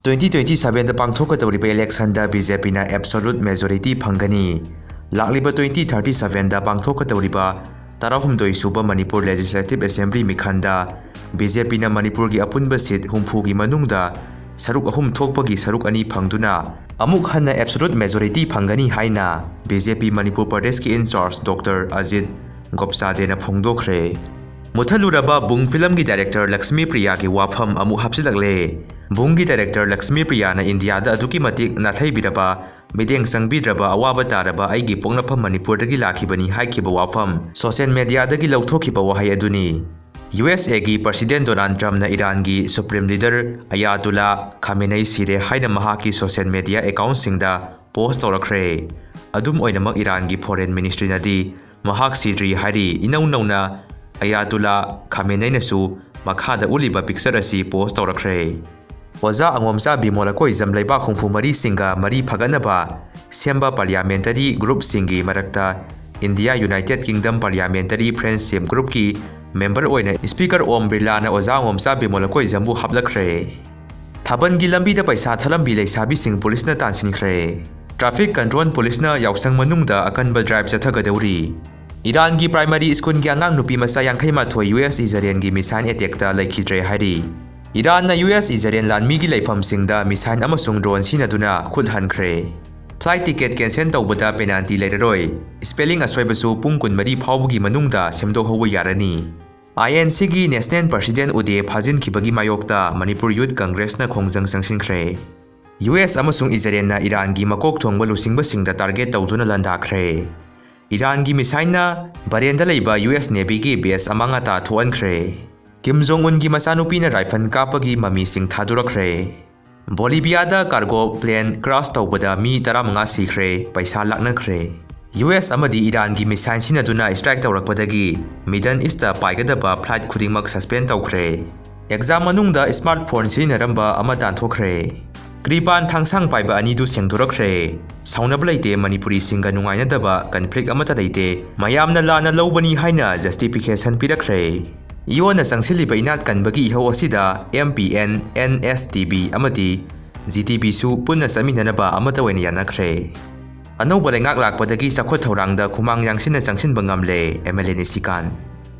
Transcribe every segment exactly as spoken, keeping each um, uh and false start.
Twenty twenty ꯁꯚꯦꯟꯗ ꯄꯥꯡꯊꯣꯛꯀꯗꯧꯔꯤꯕ ꯏꯂꯦꯛꯁꯟꯗ ꯕꯤ ꯖꯦ ꯄꯤꯅ ꯑꯦꯕꯁꯣꯂꯨꯠ ꯃꯦꯖꯣꯔꯤꯇꯤ ꯐꯪꯒꯅꯤ꯫ ꯂꯥꯛꯂꯤꯕ ꯇ꯭ꯋꯦꯟꯇꯤ ꯊꯥꯔꯇꯤ ꯁꯚꯦꯟꯗ ꯄꯥꯡꯊꯣꯛꯀꯗꯧꯔꯤꯕ ꯇꯔꯥꯍꯨꯝꯗꯣꯏ ꯁꯨꯕ ꯃꯅꯤꯄꯨꯔ ꯂꯦꯖꯤꯁꯂꯦꯇꯤꯚ ꯑꯦꯁꯦꯝꯕ꯭ꯂꯤ ꯃꯤꯈꯜꯗ ꯕꯤ ꯖꯦ ꯄꯤꯅ ꯃꯅꯤꯄꯨꯔꯒꯤ ꯑꯄꯨꯟꯕ ꯁꯤꯠ ꯍꯨꯝꯐꯨꯒꯤ ꯃꯅꯨꯡꯗ ꯁꯔꯨꯛ ꯑꯍꯨꯝ ꯊꯣꯛꯄꯒꯤ ꯁꯔꯨꯛ ꯑꯅꯤ ꯐꯪꯗꯨꯅ ꯑꯃꯨꯛ ꯍꯟꯅ ꯑꯦꯕꯁꯣꯂꯨꯠ ꯃꯦꯖꯣꯔꯤꯇꯤ ꯐꯪꯒꯅꯤ ꯍꯥꯏꯅ ꯕꯤ ꯖꯦ ꯄꯤ ꯃꯅꯤꯄꯨꯔ ꯄ꯭ꯔꯗꯦꯁꯀꯤ ꯏꯟꯆꯥꯔꯖ ꯗꯣꯛꯇꯔ ꯑꯖꯤꯠ ꯒꯣꯞꯆꯥꯗꯦꯅ ꯐꯣꯡꯗꯣꯛꯈ꯭ꯔꯦ꯫ ꯃꯨꯊꯠꯂꯨꯔꯕ ꯕꯨꯡ ꯐꯤꯂꯝꯒꯤ ꯗꯥꯏꯔꯦꯛꯇꯔ ꯂꯛꯁꯃꯤ ꯄ꯭ꯔꯤꯌꯥꯒꯤ ꯋꯥꯐꯝ ꯑꯃꯨꯛ ꯍꯥꯞꯆꯤꯜꯂꯛꯂꯦ꯫ ꯕꯨꯡꯒꯤ ꯗꯥꯏꯔꯦꯛꯇꯔ ꯂꯛꯁꯃꯤ ꯄ꯭ꯔꯤꯌꯥꯅ ꯏꯟꯗꯤꯌꯥꯗ ꯑꯗꯨꯛꯀꯤ ꯃꯇꯤꯛ ꯅꯥꯊꯩꯕꯤꯔꯕ, ꯃꯤꯠꯌꯦꯡ ꯆꯪꯕꯤꯗ꯭ꯔꯕ, ꯑꯋꯥꯕ ꯇꯥꯔꯕ ꯑꯩꯒꯤ ꯄꯣꯛꯅꯐꯝ ꯃꯅꯤꯄꯨꯔꯗꯒꯤ ꯂꯥꯛꯈꯤꯕꯅꯤ ꯍꯥꯏꯈꯤꯕ ꯋꯥꯐꯝ ꯁꯣꯁꯤꯌꯦꯜ ꯃꯦꯗꯤꯌꯥꯗꯒꯤ ꯂꯧꯊꯣꯛꯈꯤꯕ ꯋꯥꯍꯩ ꯑꯗꯨꯅꯤ꯫ ꯌꯨ ꯑꯦꯁ ꯑꯦꯒꯤ ꯄ꯭ꯔꯁꯤꯗꯦꯟ ꯗꯣꯅꯥꯜꯗ ꯇ꯭ꯔꯝꯞꯅ ꯏꯔꯥꯟꯒꯤ ꯁꯨꯄ꯭ꯔꯤꯝ ꯂꯤꯗꯔ ꯑꯌꯥꯇꯨꯂꯥ ꯈꯥꯃꯦꯅꯩ ꯁꯤꯔꯦ ꯍꯥꯏꯅ ꯃꯍꯥꯛꯀꯤ ꯁꯣꯁꯤꯌꯦꯜ ꯃꯦꯗꯤꯌꯥ ꯑꯦꯀꯥꯎꯟꯠꯁꯤꯡꯗ ꯄꯣꯁꯠ ꯇꯧꯔꯛꯈ꯭ꯔꯦ꯫ ꯑꯗꯨꯝ ꯑꯣꯏꯅꯃꯛ, ꯏꯔꯥꯟꯒꯤ ꯐꯣꯔꯦꯟ ꯃꯤꯅꯤꯁꯇ꯭ꯔꯤꯅꯗꯤ ꯃꯍꯥꯛ ꯁꯤꯗ꯭ꯔꯤ ꯍꯥꯏꯔꯤ꯫ ꯏꯅꯧ ꯅꯧꯅ ꯑꯌꯥꯇꯨꯂꯥ ꯈꯥꯃꯦꯅꯩꯅꯁꯨ ꯃꯈꯥꯗ ꯎꯠꯂꯤꯕ ꯄꯤꯛꯆꯔ ꯑꯁꯤ ꯄꯣꯁꯠ ꯇꯧꯔꯛꯈ꯭ꯔꯦ꯫ ꯑꯣꯖꯥ ꯑꯉꯣꯝꯆꯥ ꯕꯤꯃꯣꯜ ꯑꯀꯣꯏꯖꯝ ꯂꯩꯕꯥꯛ ꯍꯨꯝꯐꯨ ꯃꯔꯤꯁꯤꯡꯒ ꯃꯔꯤ ꯐꯒꯠꯅꯕ ꯁꯦꯝꯕ ꯄꯥꯔꯂꯤꯌꯥꯃꯦꯟꯇꯔꯤ ꯒ꯭ꯔꯨꯞꯁꯤꯡꯒꯤ ꯃꯔꯛꯇ India United Kingdom parliamentary friendship ꯒ꯭ꯔꯨꯞꯀꯤ ꯃꯦꯝꯕꯔ ꯑꯣꯏꯅ ꯁ꯭ꯄꯤꯀꯔ ꯑꯣꯝ ꯕꯤꯔꯂꯥꯅ ꯑꯣꯖꯥ ꯑꯉꯣꯝꯆꯥ ꯕꯤꯃꯣꯜ ꯑꯀꯣꯏꯖꯝꯕꯨ ꯍꯥꯞꯂꯛꯈ꯭ꯔꯦ꯫ ꯊꯥꯕꯜꯒꯤ ꯂꯝꯕꯤꯗ ꯄꯩꯁꯥ ꯊꯠꯂꯝꯕꯤ ꯂꯩꯁꯥꯕꯤꯁꯤꯡ ꯄꯨꯂꯤꯁꯅ ꯇꯥꯟꯁꯤꯟꯈ꯭ꯔꯦ꯫ ꯇ꯭ꯔꯥꯐꯤꯛ ꯀꯟꯇ꯭ꯔꯣꯜ ꯄꯨꯂꯤꯁꯅ ꯌꯥꯎꯁꯪ ꯃꯅꯨꯡꯗ ꯑꯀꯟꯕ ꯗ꯭ꯔꯥꯏꯚ ꯆꯠꯊꯒꯗꯧꯔꯤ꯫ ꯏꯔꯥꯟꯒꯤ ꯄ꯭ꯔꯥꯏꯃꯔꯤ ꯁ꯭ꯀꯨꯜꯒꯤ ꯑꯉꯥꯡ ꯅꯨꯄꯤ ꯃꯆꯥ ꯌꯥꯡꯈꯩ ꯃꯥꯊꯣꯏ ꯌꯨ ꯑꯦꯁ ꯏꯖꯔꯦꯟꯒꯤ ꯃꯤꯁꯥꯏꯜ ꯑꯦꯇꯦꯛꯇ ꯂꯩꯈꯤꯗ꯭ꯔꯦ ꯍꯥꯏꯔꯤ꯫ ꯏꯔꯥꯟꯅ ꯌꯨ ꯑꯦꯁ ꯏꯖꯔꯦꯟ ꯂꯥꯟꯃꯤꯒꯤ ꯂꯩꯐꯝꯁꯤꯡꯗ ꯃꯤꯁꯥꯏꯜ ꯑꯃꯁꯨꯡ ꯗ꯭ꯔꯣꯟ ꯁꯤꯖꯤꯟꯅꯗꯨꯅ ꯈꯨꯠ ꯍꯟꯈ꯭ꯔꯦ꯫ ꯐ꯭ꯂꯥꯏꯠ ꯇꯤꯀꯦꯠ ꯀꯦꯟꯁꯦꯜ ꯇꯧꯕꯗ ꯄꯦꯅꯥꯜꯇꯤ ꯂꯩꯔꯔꯣꯏ꯫ ꯁ꯭ꯄꯦꯂꯤꯡ ꯑꯁꯣꯏꯕꯁꯨ ꯄꯨꯡ ꯀꯨꯟꯃꯔꯤ ꯐꯥꯎꯕꯒꯤ ꯃꯅꯨꯡꯗ ꯁꯦꯝꯗꯣꯛꯍꯧꯕ ꯌꯥꯔꯅꯤ꯫ ꯑꯥꯏ ꯑꯦꯟ ꯁꯤꯒꯤ ꯅꯦꯁꯅꯦꯜ ꯄ꯭ꯔꯁꯤꯗꯦꯟ ꯎꯗꯦ ꯐꯥꯖꯤꯟꯈꯤꯕꯒꯤ ꯃꯥꯌꯣꯛꯇ ꯃꯅꯤꯄꯨꯔ ꯌꯨꯠ ꯀꯪꯒ꯭ꯔꯦꯁꯅ ꯈꯣꯡꯖꯪ ꯆꯪꯁꯤꯟꯈ꯭ꯔꯦ꯫ ꯌꯨ ꯑꯦꯁ ꯑꯃꯁꯨꯡ ꯏꯖꯔꯦꯟꯅ ꯏꯔꯥꯟꯒꯤ ꯃꯀꯣꯛ ꯊꯣꯡꯕ ꯂꯨꯆꯤꯡꯕꯁꯤꯡꯗ ꯇꯥꯔꯒꯦꯠ ꯇꯧꯗꯨꯅ ꯂꯥꯟꯗꯥꯈ꯭ꯔꯦ꯫ ꯏꯔꯥꯟꯒꯤ ꯃꯤꯁꯥꯏꯜꯅ ꯕꯔꯦꯟꯗ ꯂꯩꯕ ꯌꯨ ꯑꯦꯁ ꯅꯦꯚꯤꯒꯤ ꯕꯦꯁ ꯑꯃ ꯉꯥꯇꯥ ꯊꯣꯛꯍꯟꯈ꯭ꯔꯦ꯫ ꯀꯤꯝ ꯖꯣꯡ ꯎꯟꯒꯤ ꯃꯆꯥꯅꯨꯄꯤꯅ ꯔꯥꯏꯐꯜ ꯀꯥꯞꯄꯒꯤ ꯃꯃꯤꯁꯤꯡ ꯊꯥꯗꯣꯔꯛꯈ꯭ꯔꯦ꯫ ꯕꯣꯂꯤꯚꯤꯌꯥꯗ ꯀꯥꯔꯒꯣ ꯄ꯭ꯂꯦꯟ ꯀ꯭ꯔꯥꯁ ꯇꯧꯕꯗ ꯃꯤ ꯇꯔꯥꯃꯉꯥ ꯁꯤꯈ꯭ꯔꯦ, ꯄꯩꯁꯥ ꯂꯥꯛꯅꯈ꯭ꯔꯦ꯫ ꯌꯨ ꯑꯦꯁ ꯑꯃꯗꯤ ꯏꯔꯥꯟꯒꯤ ꯃꯤꯁꯥꯏꯜ ꯁꯤꯖꯤꯟꯅꯗꯨꯅ ꯁ꯭ꯇ꯭ꯔꯥꯏꯛ ꯇꯧꯔꯛꯄꯗꯒꯤ ꯃꯤꯗꯜ ꯏꯁꯇ ꯄꯥꯏꯒꯗꯕ ꯐ꯭ꯂꯥꯏꯠ ꯈꯨꯗꯤꯡꯃꯛ ꯁꯁꯄꯦꯟ ꯇꯧꯈ꯭ꯔꯦ꯫ ꯑꯦꯛꯖꯥꯝ ꯃꯅꯨꯡꯗ ꯁ꯭ꯃꯥꯔꯠ ꯐꯣꯟ ꯁꯤꯖꯤꯟꯅꯔꯝꯕ ꯑꯃ ꯇꯥꯟꯊꯣꯛꯈ꯭ꯔꯦ꯫ ꯀ꯭ꯔꯤꯄꯥꯟ ꯊꯥꯡꯁꯥꯡ ꯄꯥꯏꯕ ꯑꯅꯤꯗꯨ ꯁꯦꯡꯗꯣꯔꯛꯈ꯭ꯔꯦ꯫ ꯁꯥꯎꯅꯕ ꯂꯩꯇꯦ, ꯃꯅꯤꯄꯨꯔꯤꯁꯤꯡꯒ ꯅꯨꯡꯉꯥꯏꯅꯗꯕ ꯀꯟꯐ꯭ꯂꯤꯛ ꯑꯃꯠꯇ ꯂꯩꯇꯦ, ꯃꯌꯥꯝꯅ ꯂꯥꯟꯅ ꯂꯧꯕꯅꯤ ꯍꯥꯏꯅ ꯖꯁꯇꯤꯐꯤꯀꯦꯁꯟ ꯄꯤꯔꯛꯈ꯭ꯔꯦ꯫ ꯏꯌꯣꯟꯅ ꯆꯪꯁꯤꯜꯂꯤꯕ ꯏꯅꯥꯠ ꯀꯟꯕꯒꯤ ꯏꯍꯧ ꯑꯁꯤꯗ M P N, N S T B ꯑꯃꯗꯤ G T B ꯁꯨ ꯄꯨꯟꯅ ꯆꯠꯃꯤꯟꯅꯅꯕ ꯑꯃꯠꯇ ꯑꯣꯏꯅ ꯌꯥꯅꯈ꯭ꯔꯦ꯫ ꯑꯅꯧꯕ ꯂꯩꯉꯥꯛ ꯂꯥꯛꯄꯗꯒꯤ ꯆꯥꯎꯈꯠ ꯊꯧꯔꯥꯡꯗ ꯈꯨꯃꯥꯡ ꯌꯥꯡꯁꯤꯟꯅ ꯆꯪꯁꯤꯟꯕ ꯉꯝꯂꯦ, M L A ꯅꯤꯁꯤꯀꯥꯟ꯫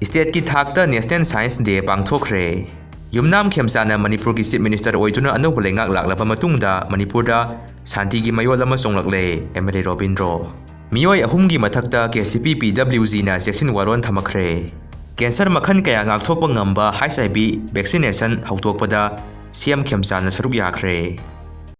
State ꯀꯤ ꯊꯥꯛꯇ National Science Day ꯄꯥꯡꯊꯣꯛꯈ꯭ꯔꯦ꯫ ꯌꯨꯝꯅꯥꯝ ꯈꯦꯝꯆꯥꯅ ꯃꯅꯤꯄꯨꯔꯒꯤ Chief Minister ꯑꯣꯏꯗꯨꯅ ꯑꯅꯧꯕ ꯂꯩꯉꯥꯛ ꯂꯥꯛꯂꯕ ꯃꯇꯨꯡꯗ ꯃꯅꯤꯄꯨꯔꯗ ꯁꯥꯟꯇꯤꯒꯤ ꯃꯌꯣꯜ ꯑꯃ ꯆꯣꯡꯂꯛꯂꯦ, M L A ꯔꯣꯕꯤꯟꯗ꯭ꯔꯣ꯫ ꯃꯤꯑꯣꯏ ꯑꯍꯨꯝꯒꯤ ꯃꯊꯛꯇ K C P P W G ꯅ ꯆꯦꯛꯁꯤꯟ ꯋꯥꯔꯣꯜ ꯊꯝꯃꯛꯈ꯭ꯔꯦ꯫ Cancer ꯃꯈꯜ ꯀꯌꯥ ꯉꯥꯛꯊꯣꯛꯄ ꯉꯝꯕ H I V vaccination ꯍꯧꯗꯣꯛꯄꯗ C M ꯈꯦꯝꯆꯥꯟꯅ ꯁꯔꯨꯛ ꯌꯥꯈ꯭ꯔꯦ꯫